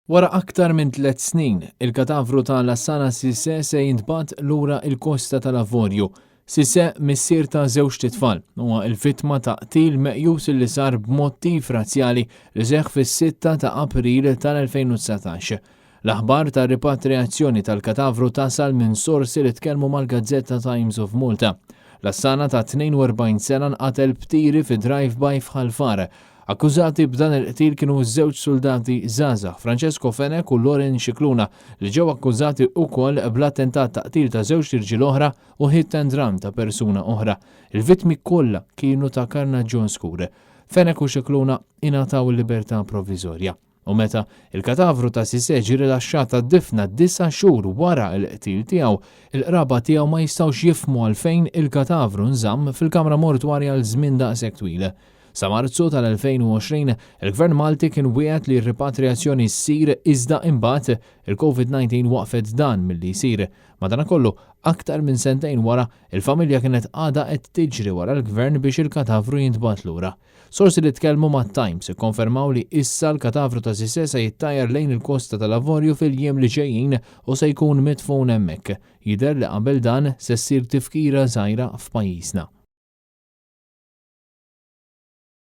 Wara aktar minn tliet snin, il-katavru ta' Lassana Cissé se jintbagħat lura l-Kosta tal-Avorju. Cissé, missier ta' żewġt itfal, huwa l-vittma ta' qtil meqjus li sar b'mottiv razzjali li seħħ fis-sitta ta' April tal-2019. L-aħbar tar-ripatrijazzjoni tal-katavru tasal minn sorsi li tkellmu mal-gazzetta Times of Malta. Lassana ta' 42 sena nqatel b'tiri fi drive-by f'Ħal Far. Akkużati b'dan il-qtil kienu żewġ suldati żgħażagħ, Francesco Fenech u Lorin Scicluna, li ġew akkużati wkoll bl-attentat ta' qtil ta' żewġt irġiel oħra u hit and run ta' persuna oħra. Il-vittmi kollha kienu ta' karnaġġjon skur. Fenech u Scicluna ingħataw il-libertà provviżorja. U meta il-katavru ta' Cissé ġie rilaxxat għad-difna disa' xhur wara l-qtil tiegħu, il-qraba tiegħu ma jistgħux jifhmu għalfejn il-katavru nżamm fil-kamra mortwarja għal żmien daqshekk twil. Sa Marzu tal-2020, il-Gvern Malti kien wiegħed li r-ripatrijazzjoni ssir iżda imbagħad il-Covid-19 waqqfet dan milli jsir. Madanakollu, aktar minn sentejn wara, il-familja kienet għadha qed tiġri wara l-Gvern biex il-katavru jintbagħat lura. Sorsi li tkellmu mat-Times ikkonfermaw li issa l-katavru ta' Cissé se jittajjar lejn il-Kosta tal-Avorju fil-jiem li ġejjin u se jkun midfun hemmhekk. Jidher li qabel dan se ssir tifkira żgħira f'pajjiżna.